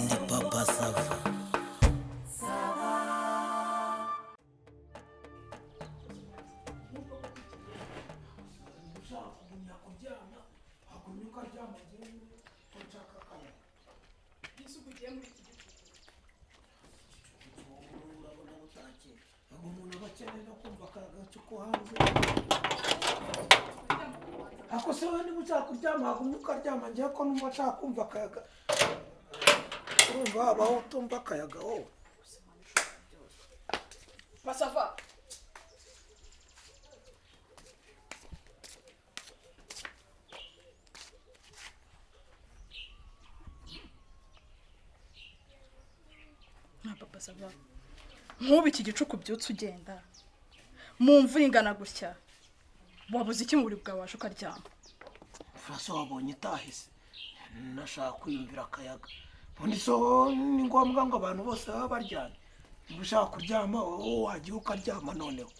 Ndi Papa Sava. Ushaka kugumya kuryama, wagumya ukaryama, njyewe ko nshaka akayaga. Mbese ubwo ugiye muri iki gicuku? Urabona butakeye. Ntabwo umuntu aba akeneye no kumva akayaga ko hanze. Ako se wowe, niba ushaka kuryama wagumya ukaryama, njyewe ko numva nshaka kumva akayaga. Urumva wabaho utumva akayaga wowe? Basava. Nka Papa Sava, nk'ubu iki gicuku ubyutse ugenda mu mvura ingana gutya, wabuze iki mu buriri bwawe, waje ukaryama? Furaso, wabonye itahise, nashaka kwiyumvira akayaga. Ubundi so ni ngombwa ngo abantu bose baba baryamye? Niba ushaka kuryama, wowe wagiye ukaryama noneho.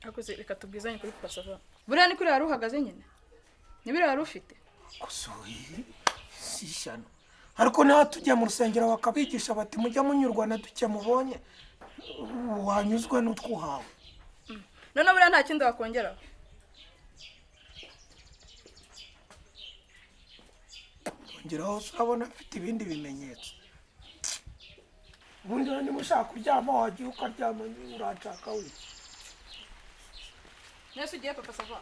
Akoze, reka tubwizanye kuri Papa Sava. Buriya ni kuriya wari uhagaze nyine, ni biriya wari ufite. Gusa si ishyano, ariko niba tujya mu rusengero bakabigisha bati: "Mujya munyurwa na duke mubonye", wanyuzwe n'utwo uhawe. Noneho buriya nta kindi wakongeraho? Ongeraho se, urabona afite ibindi bimenyetso? Ubundi rero niba ushaka kuryama wagiye ukaryama, niba uranshaka wiki? Nese ugiye, Papa Sava?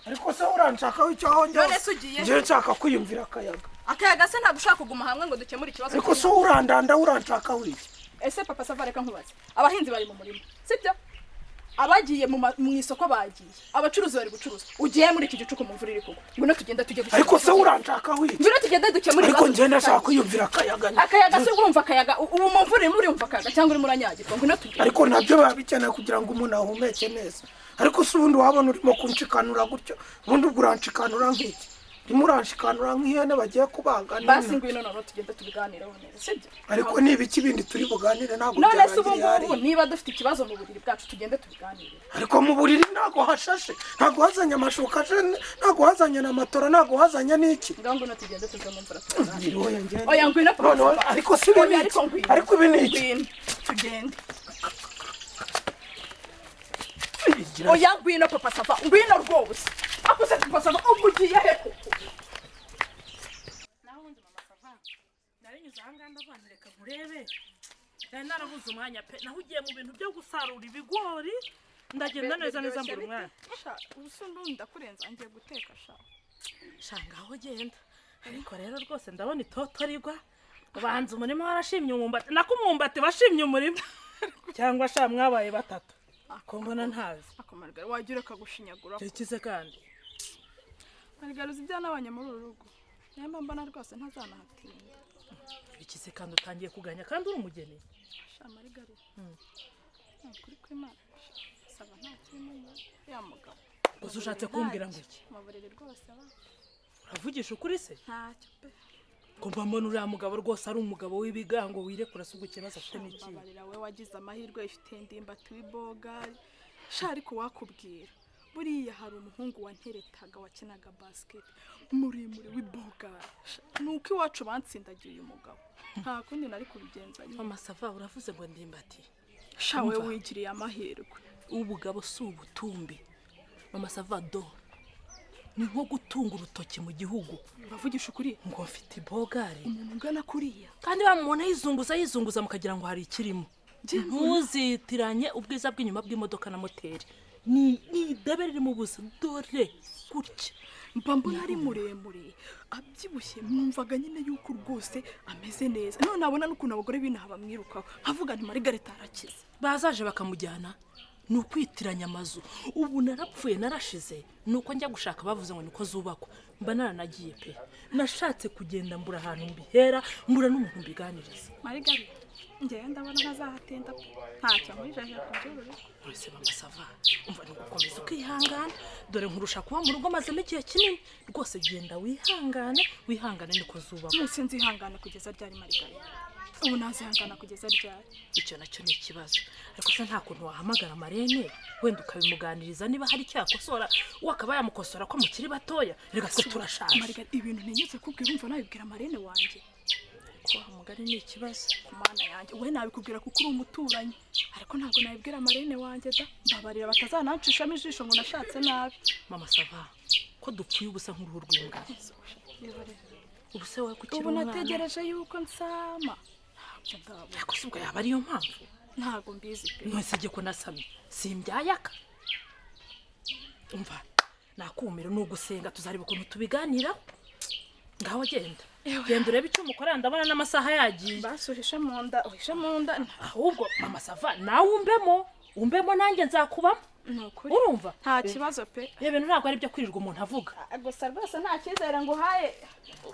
Ariko se uranshaka wiki aho njya? None se ugiye? Njyewe nshaka kwiyumvira akayaga. Akayaga se ntabwo ushaka kuguma hamwe ngo dukemure ikibazo? Ariko se urandanda, uranshaka wiki? Ese Papa Sava, reka nkubaze, abahinzi bari mu murima, sibyo? Abagiye mu isoko bagiye, abacuruzi bari gucuruza. Ugiye muri iki gicuku mu mvura iri kugwa? Ngwino tugende tujye gukemura Ariko se ikibazo. uranshaka wiki? Ngwino tugende dukemure Ariko ibibazo njyewe ndashaka dufitanye. kwiyumvira akayaga. Akayaga se, urumva akayaga ubu mu mvura urimo urumva akayaga cyangwa urimo uranyagirwa? Ngwino tugende. Ariko nabyo biba bikenewe kugira ngo umuntu ahumeke neza. Ariko se ubundi wabona urimo kunshikanura gutyo, ubundi ubwo uranshikanura nk'iki? Urimo uranshikanura nk'ihene bagiye kubaga. Basi ngwino noneho tugende tubiganireho neza, sibyo? Ariko ni ibiki bindi turi buganire? Ntabwo None se ubu byarangiriye ngubu hariya. niba dufite ikibazo mu buriri bwacu, tugende tubiganire. Ariko mu buriri ntabwo hashashe, ntabwo hazanye amashuka aje, ntabwo hazanye na matora, ntabwo hazanye n'iki. Ngaho ngwino tugende tuve mu mvura tubiganire. Oya, ngende. Oya, ngwino, Papa Noneho, Sava. ariko si ibi Oya, ni iki? ariko ngwino. Ariko ibi ni iki? Ngwino tugende. Igira- Oya, ngwino, Papa Sava, ngwino rwose. Ako se Papa Sava, ubwo ugiye he koko? Naho ubundi, Mama Sava, narinyuze aha ngaha ndavuga nti reka nkurebe. Nari narabuze umwanya pe, naho ugiye mu bintu byo gusarura ibigori, ndagenda neza neza mbura umwanya. Ubu se ubundi ndakurenza, ngiye guteka sha. Sha, ngaho genda. Ariko rero rwose ndabona itoto rigwa, ubanza umurima warashimye umwumbati, nako umwumbati washimye umurima, cyangwa sha mwabaye batatu ko mbona ntazi. Ako Marigari, wajya ureka gushinyagura? Ikize kandi. Marigari, uzi ibyo nabonye muri uru rugo? Niyo mpamvu mbona rwose ntazanahatinda. Ikize kandi, utangiye kuganya kandi uri umugeni. Sha Marigari, ni ukuri kw'Imana, saba nta kirimo ya mugabo. Gusa ushatse kumbwira ngo iki? Mu buriri rwose ba. Uravugisha ukuri se? Ntacyo pe. Ko mbona uriya mugabo rwose ari umugabo w'ibigango, wirekura, se ubwo ikibazo afite ni ikihe? Mbabarira, we wagize amahirwe, ifite Ndimbati w'ibogari sha. Ariko wakubwira, buriya hari umuhungu wanteretaga wakinaga basket, muremure w'ibogari. Sha, ni uko iwacu bansindagiye uyu mugabo, nta kundi nari kubigenza nyine. Mama Sava, uravuze ngo Ndimbati? Sha, we Umva. wigiriye amahirwe. Ubugabo si ubutumbi, Mama Sava. Do ni nko gutunga urutoki mu gihugu. Uravugisha ukuri? Ngo mfite ibogari. Umuntu ungana kuriya? Kandi bamubona yizunguza yizunguza, mukagira ngo hari ikirimo. Ntuzitiranye ubwiza bw'inyuma bw'imodoka na moteri. Ni idebe ririmo ubusa, dore gutya. Mba mbona ari muremure, abyibushye, mwumvaga nyine yuko rwose ameze neza. None nabona n'ukuntu abagore b'inaha bamwirukaho, nkavuga nti Marigareta arakize. Bazaje bakamujyana, ni ukwitiranya amazu. Ubu narapfuye narashize, ni uko njya gushaka bavuze ngo niko zubakwa, mba naranagiye pe. Nashatse kugenda mbura ahantu mbihera, mbura n'umuntu mbiganiriza. Marigarita, ngewe ndabona ntazahatinda pe, ntacyo nkwijeje ku by'uru rugo. Uretse Mama Sava, umva, ni ugukomeza ukihangana. Dore nkurusha kuba mu rugo, mazemo igihe kinini rwose. Genda wihangane, wihangane, niko zubakwa. Mwese nzihangane kugeza ryari, Marigarita? Ubu nazihangana kugeza ryari? Icyo nacyo ni ikibazo. Ariko se nta kuntu wahamagara marene wenda ukabimuganiriza, niba hari icyo yakosora we akaba yamukosora, ko mukiri batoya? Reka twe turashaje. Margarita, ibintu ntinyuze kubwira, urumva nabibwira marene wanjye? Ko wa mugani ni ikibazo. Ku Mana yanjye, we nabikubwira kuko uri umuturanyi, ariko ntabwo nabibwira marene wanjye da. Mbabarira batazanancishamo ijisho ngo nashatse nabi. Mama Sava, ko dupfuye ubusa nk'uruhu rw'imbwa? Ubu se wowe kukiri Ubu umwana? Nategereje yuko nsama, ntabyo ndabona. Ariko si ubwo yaba ariyo mpamvu? Ntabwo mbizi pe. None se jye ko nasamye simbyayaka? Umva, nakumiro ni ugusenga, tuzareba ukuntu tubiganiraho. Ngaho genda, genda urebe icyo umukorera, ndabona n'amasaha yagiye. Basi uhishe mu nda, uhishe mu nda. Ahubwo mama Sava, nawe umbemo, umbemo, nanjye nzakubamo. Ni ukuri. Urumva? Nta kibazo pe. Ibyo bintu ntabwo ari ibyo kwirirwa umuntu avuga. Gusa rwose nta cyizere nguhaye,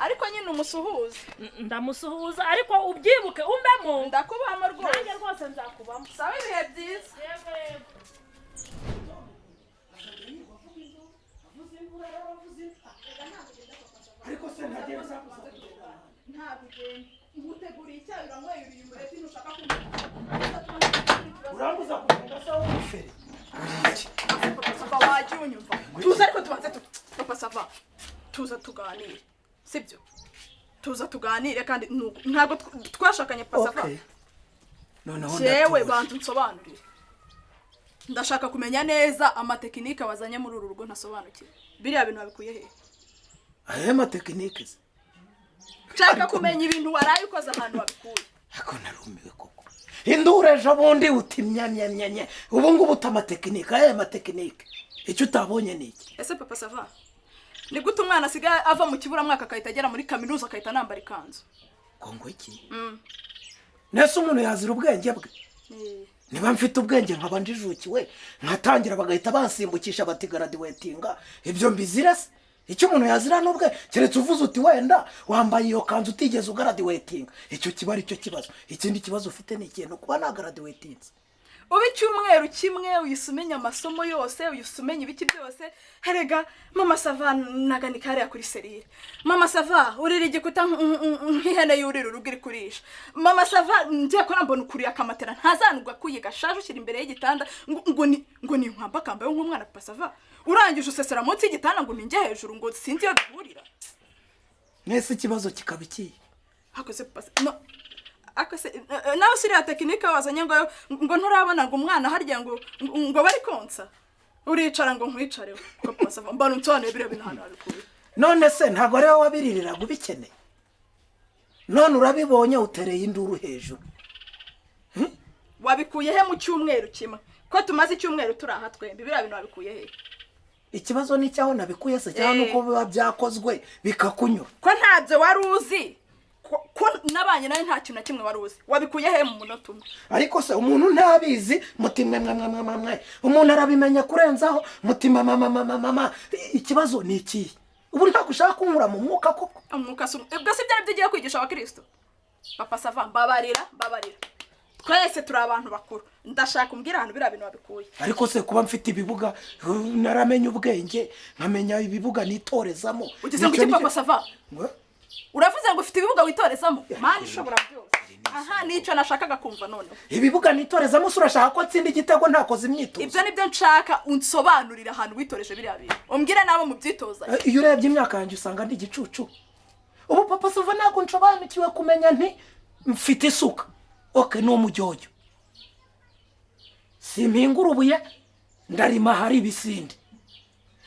ariko nyine umusuhuze. Ndamusuhuza, ariko ubyibuke umbemo. Ndakubamo rwose. Nanjye rwose nzakubamo. Sawa, ibihe byiza. Ariko se ntagenda? Ntabwo ugenda. Nguteguriye icyayi, uranyweye, uriye umureti, ntushaka kumva. Urambuza kugenda se wowe feri? Papa Sava, wajya unyumva? Tuza, ariko tubanze tu Papa Sava, tuza tuganire, sibyo? Tuza tuganire kandi ntabwo twashakanye, Papa Sava. Okay, noneho Jewe ndatuje. Banza unsobanurire, ndashaka kumenya neza amatekinike wazanye muri uru rugo ntasobanukiwe. Biriya bintu wabikuye hehe? Aya matekinike se? Nshaka kumenya ibintu waraye ukoze, ahantu wabikuye. Ariko narumiwe koko. Induru ejo bundi uti myamyamyamya, ubu ngubu uta amatekinike. Aya matekinike, icyo utabonye ni iki? Ese Papa Sava, ni gute umwana asigaye ava mu kiburamwaka agahita agera muri kaminuza, agahita anambara ikanzu? Ngo iki? Nese umuntu yazira ubwenge bwe? Niba mfite ubwenge nkaba njijukiwe, nkatangira bagahita bansimbukisha bati "Graduatinga", ibyo mbizira se? Icyo umuntu yazira n'ubwe, keretse uvuze uti wenda wambaye iyo kanzu utigeze ugraduatinga, icyo kiba ari cyo kibazo. Ikindi kibazo ufite ni ikintu kuba nagraduatinze. Uba icyumweru kimwe uhise umenya amasomo yose, uhise umenya ibiki byose. Herega Mama Sava, naganika hariya kuri serire. Mama Sava, urira igikuta nk'ihene yurira urugo iri kurisha. Mama Sava, ngiye ko mbona ukuriye akamatera ntazanugwa kuye gashaje, ushyira imbere y'igitanda ngo ni nkwamba kambaye nk'umwana. Papa Sava, urangije usesera munsi y'igitanda ngo ninjye hejuru, ngo sinzi iyo duhurira. Mwese ikibazo kikaba ikihe? Hakoze Papa, no akose nawe siriya tekinike wazanye ngo nturabona ngo umwana harya ngo bari konsa, uricara ngo nkwicareho. Ko Papa Sava, mbona unsobanuye biriya bintu ahantu wabikuye. None se ntabwo ari wowe wabiririraga ubikeneye? None urabibonye, utereye induru hejuru. Wabikuye he mu cyumweru kimwe, ko tumaze icyumweru turi aha twembi? Biriya bintu wabikuye he? Ikibazo ni icyaho nabikuye se, cyangwa nuko biba byakozwe bikakunyura? Ko ntabyo wari uzi, ko nabanye nawe nta kintu na kimwe wari uzi, wabikuye he mu munota umwe? Ariko se umuntu ntabizi, muti mwe mwe mwe mwe mwe, umuntu arabimenya kurenzaho, muti mama mama mama mama. Ikibazo ni ikihe? Ubu ntabwo ushaka kunkura mu mwuka koko? Umwuka si ubwo si byari byo ugiye kwigisha abakristo? Papa Sava, mbabarira, mbabarira, twese turi abantu bakuru. Ndashaka umbwira ahantu biriya bintu wabikuye. Ariko se kuba mfite ibibuga, naramenye ubwenge nkamenya ibibuga nitorezamo. Ugeze ngo Nicyo iki? Papa Sava, Ngo? uravuze ngo ufite ibibuga witorezamo? Mani ishobora byose, aha nicyo nashakaga kumva noneho. Ibibuga nitorezamo se, urashaka ko nsinda igitego ntakoze imyitozo? Ibyo nibyo nshaka, unsobanurire ahantu witoreje biriya bintu, umbwire n'abo mubyitoza. Iyo urebye imyaka yanjye usanga ndi igicucu. Ubu Papa Sava, ntabwo nsobanukiwe kumenya nti mfite isuka, okay, ni umujyojyo, simpingura ubuye, ndarima ahari ibisinde.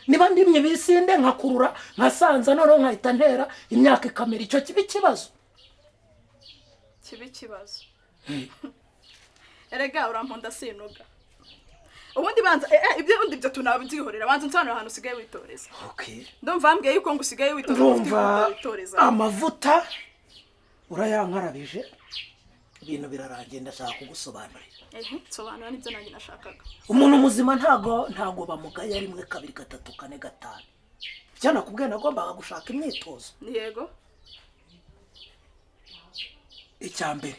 Niba ndimye ibisinde nkakurura nkasanza, noneho nkahita ntera imyaka ikamera, icyo kiba ikibazo? Kiba ikibazo. Erega urampunda sinuga. Ubundi banza ibyo undi ibyo tunabyihorera, banza unsobanurire ahantu usigaye witoreza. Okay. Ndumva wambwiye yuko ngo usigaye witoza, ngo ufite Ndumva ibibuga witoreza. amavuta urayankarabije, ibintu birarangiye. Ndashaka kugusobanurira. Ehe, nsobanura, nibyo nanjye nashakaga. Umuntu muzima ntago bamugaya rimwe, kabiri, gatatu, kane, gatanu. Icyo nakubwiye, nagombaga gushaka imyitozo. Yego. Icya mbere,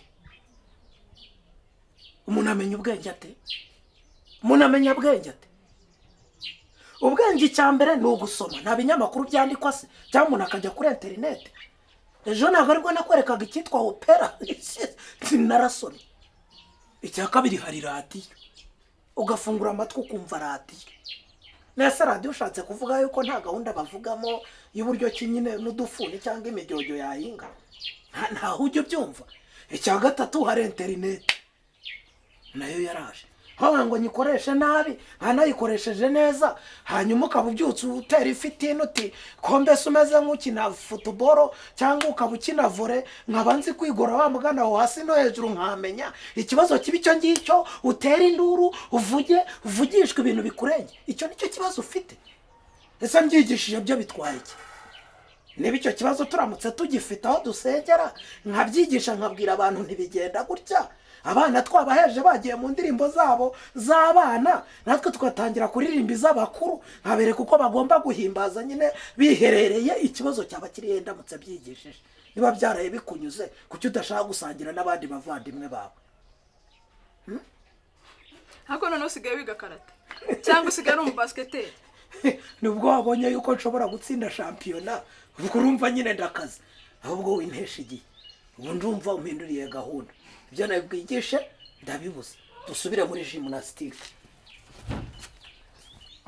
umuntu amenya ubwenge ate? Umuntu amenya ubwenge ate? Ubwenge icya mbere ni ugusoma. Nta binyamakuru byandikwa se, cyangwa umuntu akajya kuri interineti? Ejo ntabwo aribwo nakwerekaga icyitwa Opera, narasomye. Icya kabiri, hari radiyo, ugafungura amatwi ukumva radiyo. Nese radiyo ushatse kuvuga yuko nta gahunda bavugamo y'uburyo ki nyine n'udufuni cyangwa imijyojyo yahinga? Ntaho ujya ubyumva. Icya gatatu, hari interineti, nayo yaraje. Aho ngo nyikoreshe nabi, nkanayikoresheje neza. Hanyuma ukaba ubyutse utera ifitini uti ko mbese umeze nk'ukina football cyangwa ukaba ukina volley, nkaba nzi kwigora wa mugana aho hasi no hejuru, nkamenya ikibazo kiba icyo ngicyo, utera induru, uvuge, uvugishwe ibintu bikurenge. Icyo nicyo kibazo ufite. Ese mbyigishije byo bitwaye iki? Niba icyo kibazo turamutse tugifite aho dusengera, nkabyigisha, nkabwira abantu ntibigenda gutya, abana twabaheje bagiye mu ndirimbo zabo z'abana, natwe tugatangira kuririmba iz'abakuru, nkabereka uko bagomba guhimbaza nyine biherereye, ikibazo cyaba kiri? Ndamutse byigishije, niba byaraye bikunyuze, kuki udashaka gusangira n'abandi bavandimwe bawe? Ariko noneho usigaye wiga karate cyangwa usigaye ari umubasiketeri? Nubwo wabonye yuko nshobora gutsinda shampiyona, ubwo urumva nyine ndakaze. Ahubwo wintesha igihe. Ubu ndumva umpinduriye gahunda, ibyo nabwigishe ndabibuze. Dusubire muri gymnastique.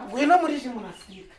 Ngwino muri gymnastique.